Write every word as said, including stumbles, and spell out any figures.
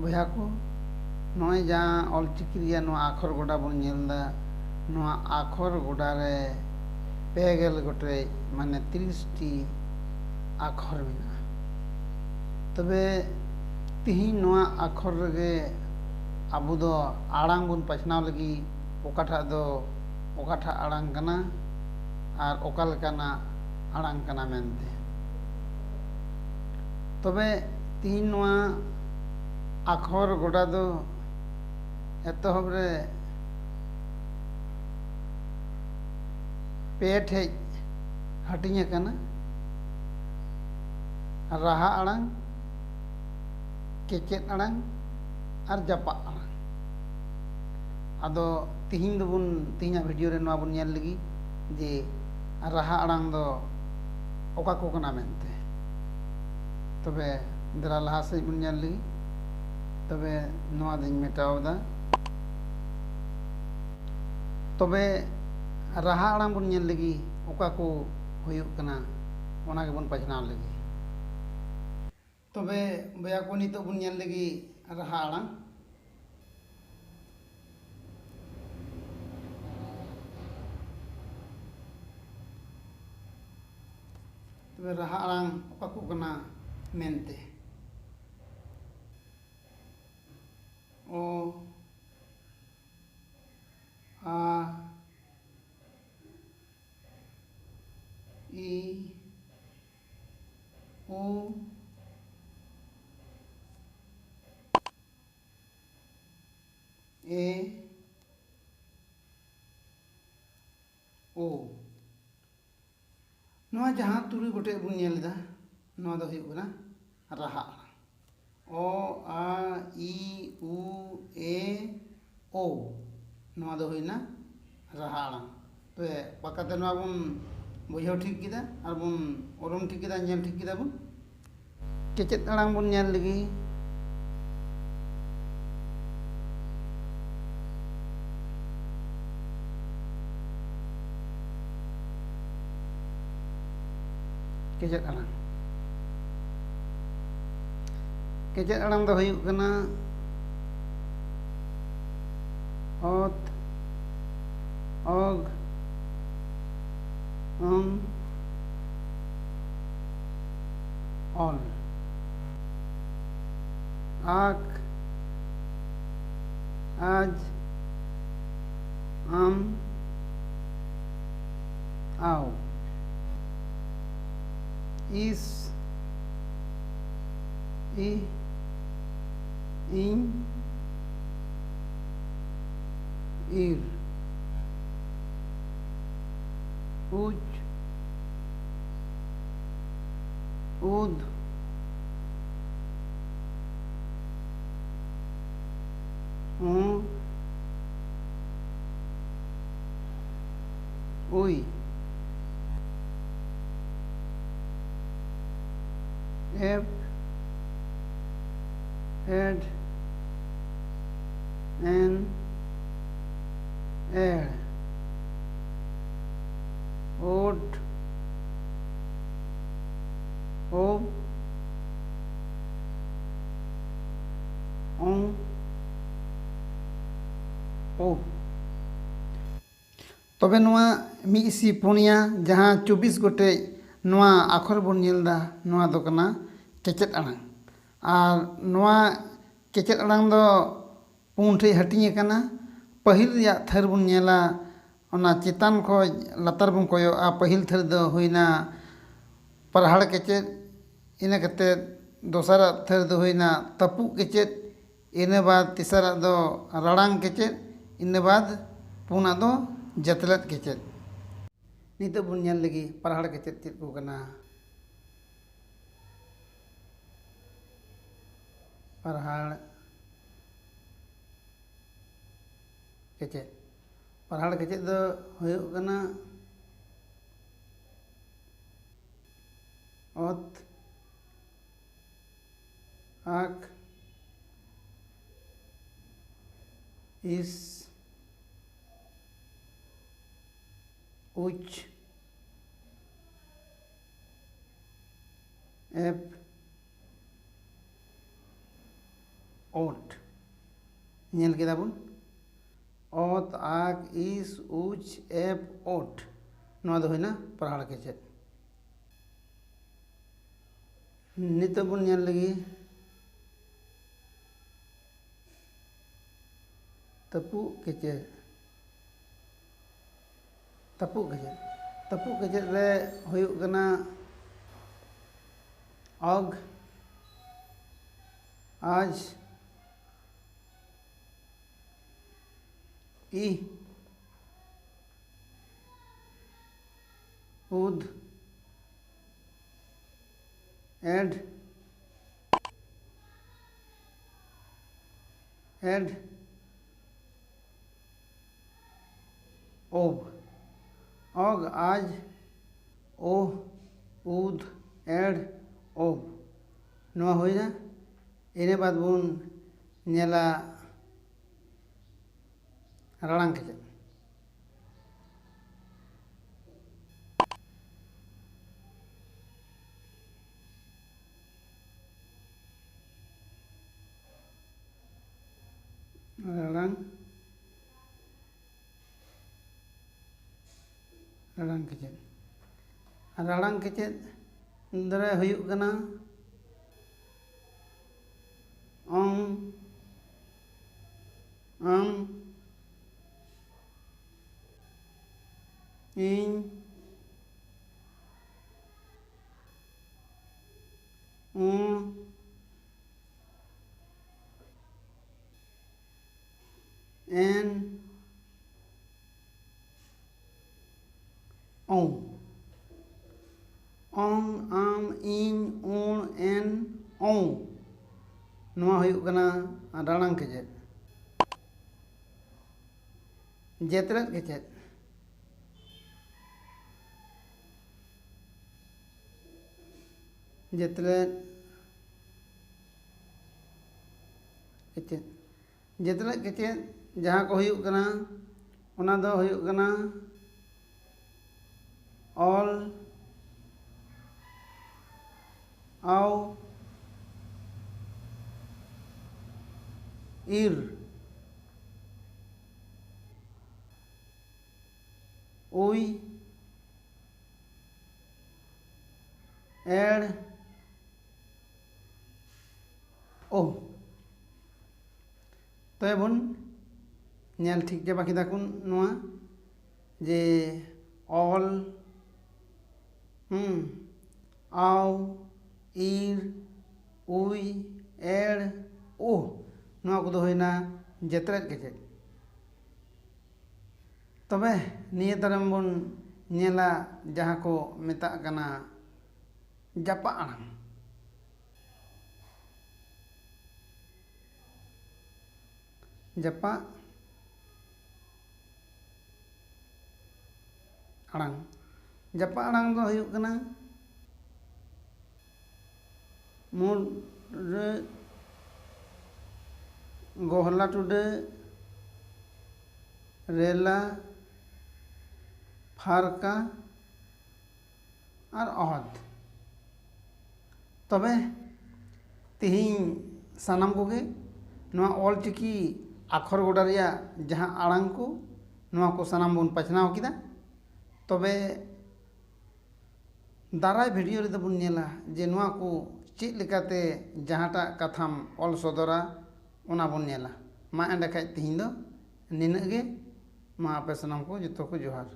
ᱵᱚᱭᱦᱟ ᱠᱚ, ᱱᱚᱜᱼᱚᱭ ᱡᱟᱦᱟᱸ ᱚᱞᱪᱤᱠᱤ ᱨᱮᱭᱟᱜ ᱱᱚᱣᱟ ᱟᱠᱷᱚᱨ ᱜᱚᱰᱟ ᱵᱚᱱ ᱧᱮᱞ ᱮᱫᱟ, ᱱᱚᱣᱟ ᱟᱠᱷᱚᱨ ᱜᱚᱰᱟ ᱨᱮ ᱯᱮ ᱜᱮᱞ ᱜᱚᱴᱮᱡ, ᱢᱟᱱᱮ ᱛᱤᱨᱤᱥ ᱴᱤ ᱟᱠᱷᱚᱨ ᱢᱮᱱᱟᱜᱼᱟ᱾ ᱛᱚᱵᱮ ᱛᱤᱦᱤᱧ ᱱᱚᱣᱟ ᱟᱠᱷᱚᱨ ᱨᱮᱜᱮ ᱟᱵᱚ ᱫᱚ ᱟᱲᱟᱝ ᱵᱚᱱ ᱯᱟᱥᱱᱟᱣ ᱞᱟᱹᱜᱤᱫ ᱚᱠᱟᱴᱟᱜ ᱫᱚ ᱚᱠᱟᱴᱟᱜ ᱟᱲᱟᱝ ᱠᱟᱱᱟ ᱟᱨ ᱚᱠᱟ ᱞᱮᱠᱟᱱᱟᱜ ᱟᱲᱟᱝ ᱠᱟᱱᱟ ᱢᱮᱱᱛᱮ᱾ ᱛᱚᱵᱮ ᱛᱤᱦᱤᱧ ᱱᱚᱣᱟ ᱟᱠᱷᱚᱨ ᱜᱚᱰᱟ ᱫᱚ ᱮᱛᱚᱦᱚᱵ ᱨᱮ ᱯᱮ ᱴᱷᱮᱡ ᱦᱟᱹᱴᱤᱧ ᱟᱠᱟᱱᱟ: ᱨᱟᱦᱟ ᱟᱲᱟᱝ, ᱠᱮᱪᱮᱫ ᱟᱲᱟᱝ ᱟᱨ ᱡᱟᱯᱟᱜ ᱟᱲᱟᱝ᱾ ᱟᱫᱚ ᱛᱤᱦᱤᱧ ᱫᱚᱵᱚᱱ, ᱛᱤᱦᱤᱧᱟᱜ ᱵᱷᱤᱰᱤᱭᱳ ᱨᱮ ᱱᱚᱣᱟ ᱵᱚᱱ ᱧᱮᱞ ᱞᱟᱹᱜᱤᱫ ᱡᱮ ᱨᱟᱦᱟ ᱟᱲᱟᱝ ᱫᱚ ᱚᱠᱟ ᱠᱚ ᱠᱟᱱᱟ ᱢᱮᱱᱛᱮ᱾ ᱛᱚᱵᱮ ᱫᱮᱞᱟ ᱞᱟᱦᱟ ᱥᱮᱫ ᱵᱚᱱ ᱧᱮᱞ ᱞᱟᱹᱜᱤᱫ᱾ ᱛᱚᱵᱮ ᱱᱚᱣᱟ ᱫᱚᱧ ᱢᱮᱴᱟᱣ ᱮᱫᱟ᱾ ᱛᱚᱵᱮ ᱨᱟᱦᱟ ᱟᱲᱟᱝ ᱵᱚᱱ ᱧᱮᱞ ᱞᱟᱹᱜᱤᱫ ᱚᱠᱟ ᱠᱚ ᱦᱩᱭᱩᱜ ᱠᱟᱱᱟ, ᱚᱱᱟ ᱜᱮᱵᱚᱱ ᱯᱟᱥᱱᱟᱣ ᱞᱟᱹᱜᱤᱫ᱾ ᱛᱚᱵᱮ ᱵᱚᱭᱦᱟ ᱠᱚ, ᱱᱤᱛᱚᱜ ᱵᱚᱱ ᱧᱮᱞ ᱞᱟᱹᱜᱤᱫ ᱨᱟᱦᱟ ᱟᱲᱟᱝ᱾ ᱛᱚᱵᱮ ᱨᱟᱦᱟ ᱟᱲᱟᱝ ᱚᱠᱟ ᱠᱚ ᱠᱟᱱᱟ ᱢᱮᱱᱛᱮ᱾ ᱚ, ᱟ, ᱤ, ᱩ, ᱮ, ᱳ᱾ ᱱᱚᱣᱟ ᱡᱟᱦᱟᱸ ᱛᱩᱨᱩᱭ ᱜᱚᱴᱮᱡ ᱵᱚᱱ ᱧᱮᱞ ᱮᱫᱟ, ᱱᱚᱣᱟ ᱫᱚ ᱦᱩᱭᱩᱜ ᱠᱟᱱᱟ ᱨᱟᱦᱟ ᱟᱲᱟᱝ᱾ ᱚ, ᱟ, ᱤ, ᱩ, ᱮ, ᱳ᱾ ᱱᱚᱣᱟ ᱫᱚ ᱦᱩᱭᱱᱟ ᱨᱟᱦᱟ ᱟᱲᱟᱝ᱾ ᱛᱚᱵᱮ ᱯᱟᱠᱟᱛᱮ ᱱᱚᱣᱟ ᱵᱚᱱ ᱵᱩᱡᱷᱟᱹᱣ ᱴᱷᱤᱠ ᱠᱮᱫᱟ ᱟᱨ ᱵᱚᱱ ᱩᱨᱩᱢ ᱴᱷᱤᱠ ᱠᱮᱫᱟ, ᱧᱮᱞ ᱴᱷᱤᱠ ᱠᱮᱫᱟ ᱵᱚᱱ᱾ ᱠᱮᱪᱮᱫ ᱟᱲᱟᱝ ᱵᱚᱱ ᱧᱮᱞ ᱞᱮᱜᱮ᱾ ᱠᱮᱪᱮᱫ ᱟᱲᱟᱝ᱾ ᱠᱮᱪᱮᱫ ᱟᱲᱟᱝ ᱫᱚ ᱦᱩᱭᱩᱜ ᱠᱟᱱᱟ ᱚᱛ, ᱚᱜᱽ, ᱚᱝ, ᱚᱞ, ᱟᱠ, ᱟᱡᱽ, ᱟᱢ, ᱟᱣ, ᱤᱥ, ᱤ, ᱤᱧ, ᱤᱨ, ᱩᱪ, ᱩᱫ, ᱩ, ᱩᱭ, ᱮᱯ, ᱮᱰ, ᱮᱱ, ᱮᱲ, ᱳᱰ, ᱳᱵ, ᱚᱝ, ᱳᱵ᱾ ᱛᱚᱵᱮ ᱱᱚᱣᱟ ᱢᱤᱫ ᱤᱥᱤ ᱯᱩᱱᱭᱟ, ᱡᱟᱦᱟᱸ ᱪᱚᱵᱵᱤᱥ ᱜᱚᱴᱮᱡ ᱱᱚᱣᱟ ᱟᱠᱷᱚᱨ ᱵᱚᱱ ᱧᱮᱞ ᱮᱫᱟ, ᱱᱚᱣᱟ ᱫᱚ ᱠᱟᱱᱟ ᱠᱮᱪᱮᱫ ᱟᱲᱟᱝ᱾ ᱟᱨ ᱱᱚᱣᱟ ᱠᱮᱪᱮᱫ ᱟᱲᱟᱝ ᱫᱚ ᱯᱩᱱ ᱴᱷᱮᱡ ᱦᱟᱹᱴᱤᱧ ᱟᱠᱟᱱᱟ᱾ ᱯᱟᱹᱦᱤᱞ ᱨᱮᱭᱟᱜ ᱛᱷᱟᱹᱨ ᱵᱚᱱ ᱧᱮᱞᱟ, ᱚᱱᱟ ᱪᱮᱛᱟᱱ ᱠᱷᱚᱡ ᱞᱟᱛᱟᱨ ᱵᱚᱱ ᱠᱚᱭᱚᱜᱼᱟ᱾ ᱯᱟᱹᱦᱤᱞ ᱛᱷᱟᱹᱨ ᱫᱚ ᱦᱩᱭᱱᱟ ᱯᱟᱨᱦᱟᱲ ᱠᱮᱪᱮᱫ, ᱤᱱᱟᱹ ᱠᱟᱛᱮᱫ ᱫᱚᱥᱟᱨᱟᱜ ᱛᱷᱟᱹᱨ ᱫᱚ ᱦᱩᱭᱱᱟ ᱛᱟᱹᱯᱩᱜ ᱠᱮᱪᱮᱫ, ᱤᱱᱟᱹ ᱵᱟᱫ ᱛᱮᱥᱟᱨᱟᱜ ᱫᱚ ᱨᱟᱲᱟᱝ ᱠᱮᱪᱮᱫ, ᱤᱱᱟᱹ ᱵᱟᱫ ᱯᱩᱱᱟᱜ ᱫᱚ ᱡᱟᱹᱛᱞᱮᱫ ᱠᱮᱪᱮᱫ᱾ ᱱᱤᱛᱚᱜ ᱵᱚᱱ ᱧᱮᱞ ᱞᱮᱜᱮ ᱯᱟᱨᱦᱟᱲ ᱠᱮᱪᱮᱫ ᱪᱮᱫ ᱠᱚ ᱠᱟᱱᱟ᱾ ᱯᱟᱨᱦᱟᱲ ᱠᱮᱪᱮᱫ, ᱯᱟᱨᱦᱟᱲ ᱠᱮᱪᱮᱫ ᱫᱚ ᱦᱩᱭᱩᱜ ᱠᱟᱱᱟ ᱚᱛ, ᱟᱠ, ᱤᱥ, ᱩᱪ, ᱮᱯ, ᱳᱴ᱾ ᱧᱮᱞ ᱠᱮᱫᱟ ᱵᱚᱱ, ᱚᱛ, ᱟᱠ, ᱤᱥ, ᱩᱪ, ᱮᱯ, ᱳᱴ᱾ ᱱᱚᱣᱟ ᱫᱚ ᱦᱩᱭᱱᱟ ᱯᱟᱨᱦᱟᱲ ᱠᱮᱪᱮᱫ᱾ ᱱᱤᱛᱚᱜ ᱵᱚᱱ ᱧᱮᱞ ᱞᱮᱜᱮ ᱛᱟᱹᱯᱩᱜ ᱠᱮᱪᱮᱫ᱾ ᱛᱟᱹᱯᱩᱜ ᱠᱮᱪᱮᱫ, ᱛᱟᱹᱯᱩᱜ ᱠᱮᱪᱮᱫ ᱨᱮ ᱦᱩᱭᱩᱜ ᱠᱟᱱᱟ ᱚᱜᱽ, ᱟᱡᱽ, ᱤᱦ, ᱩᱫᱽ, ᱮᱰ, ᱮᱰ, ᱳᱵ᱾ ᱚᱜᱽ, ᱟᱡᱽ, ᱳᱦ, ᱩᱫᱽ, ᱮᱰ, ᱳᱵ᱾ ᱱᱚᱣᱟ ᱦᱩᱭᱱᱟ᱾ ᱤᱱᱟᱹ ᱵᱟᱫᱽ ᱵᱚᱱ ᱧᱮᱞᱟ ᱨᱟᱲᱟᱝ ᱠᱮᱪᱮᱫ᱾ ᱨᱟᱲᱟᱝ, ᱨᱟᱲᱟᱝ ᱠᱮᱪᱮᱫ᱾ ᱨᱟᱲᱟᱝ ᱠᱮᱪᱮᱫ ᱫᱚᱨᱮ ᱦᱩᱭᱩᱜ ᱠᱟᱱᱟ ᱚᱝ, ᱟᱢ, ᱤᱧ, ᱩᱱ, ᱮᱱ, ᱚᱝ᱾ ᱚᱝ, ᱟᱢ, ᱤᱧ, ᱩᱱ, ᱮᱱ, ᱚᱝ᱾ ᱱᱚᱣᱟ ᱦᱩᱭᱩᱜ ᱠᱟᱱᱟ ᱨᱟᱲᱟᱝ ᱠᱮᱪᱮᱫ᱾ ᱡᱮᱛᱨᱮᱫ ᱠᱮᱪᱮᱫ᱾ ᱡᱮᱛᱨᱮᱫ ᱠᱮᱪᱮᱫ᱾ ᱡᱮᱛᱨᱮᱫ ᱠᱮᱪᱮᱫ ᱡᱟᱦᱟᱸ ᱠᱚ ᱦᱩᱭᱩᱜ ᱠᱟᱱᱟ, ᱚᱱᱟ ᱫᱚ ᱦᱩᱭᱩᱜ ᱠᱟᱱᱟ ᱚᱞ, ᱟᱣ, ᱤᱨ, ᱩᱭ, ᱮᱲ, ᱳ᱾ ᱛᱚᱵᱮ ᱵᱚᱱ ᱧᱮᱞ ᱴᱷᱤᱠ ᱪᱟᱵᱟ ᱠᱮᱫᱟ ᱠᱚ ᱱᱚᱣᱟ ᱡᱮ ᱚᱞ, ᱦᱩᱸ, ᱟᱣ, ᱤᱨ, ᱩᱭ, ᱮᱲ, ᱳ, ᱱᱚᱣᱟ ᱠᱚᱫᱚ ᱦᱩᱭᱱᱟ ᱡᱮᱛᱨᱮᱫ ᱠᱮᱪᱮᱫ᱾ ᱛᱚᱵᱮ ᱱᱤᱭᱟᱹ ᱛᱟᱭᱚᱢ ᱵᱚᱱ ᱧᱮᱞᱟ ᱡᱟᱦᱟᱸ ᱠᱚ ᱢᱮᱛᱟᱜ ᱠᱟᱱᱟ ᱡᱟᱯᱟᱜ ᱟᱲᱟᱝ᱾ ᱡᱟᱯᱟᱜ ᱟᱲᱟᱝ᱾ ᱡᱟᱯᱟᱜ ᱟᱲᱟᱝ ᱫᱚ ᱦᱩᱭᱩᱜ ᱠᱟᱱᱟ ᱢᱩᱰᱨᱟᱹ, ᱜᱚᱦᱞᱟ ᱴᱩᱰᱟᱹ, ᱨᱮᱞᱟ, ᱯᱷᱟᱨᱠᱟ ᱟᱨ ᱚᱦᱚᱫ᱾ ᱛᱚᱵᱮ ᱛᱮᱦᱮᱧ ᱥᱟᱱᱟᱢ ᱠᱚᱜᱮ ᱱᱚᱣᱟ ᱚᱞ ᱪᱤᱠᱤ ᱟᱠᱷᱚᱨ ᱜᱚᱰᱟ ᱨᱮᱭᱟᱜ ᱡᱟᱦᱟᱸ ᱟᱲᱟᱝ ᱠᱚ, ᱱᱚᱣᱟ ᱠᱚ ᱥᱟᱱᱟᱢ ᱵᱚᱱ ᱯᱟᱥᱱᱟᱣ ᱠᱮᱫᱟ᱾ ᱛᱚᱵᱮ ᱫᱟᱨᱟᱭ ᱵᱷᱤᱰᱤᱭᱳ ᱨᱮᱫᱚ ᱵᱚᱱ ᱧᱮᱞᱟ ᱡᱮ ᱱᱚᱣᱟ ᱠᱚ ᱪᱮᱫ ᱞᱮᱠᱟᱛᱮ ᱡᱟᱦᱟᱸᱴᱟᱜ ᱠᱟᱛᱷᱟᱢ ᱚᱞ ᱥᱚᱫᱚᱨᱟ, ᱚᱱᱟ ᱵᱚᱱ ᱧᱮᱞᱟ᱾ ᱢᱟ ᱮᱸᱰᱮᱠᱷᱟᱡ ᱛᱮᱦᱮᱧ ᱫᱚ ᱱᱤᱱᱟᱹᱜ ᱜᱮ᱾ ᱢᱟ ᱟᱯᱮ ᱥᱟᱱᱟᱢ ᱠᱚ ᱡᱚᱛᱚ ᱠᱚ ᱡᱚᱦᱟᱨ᱾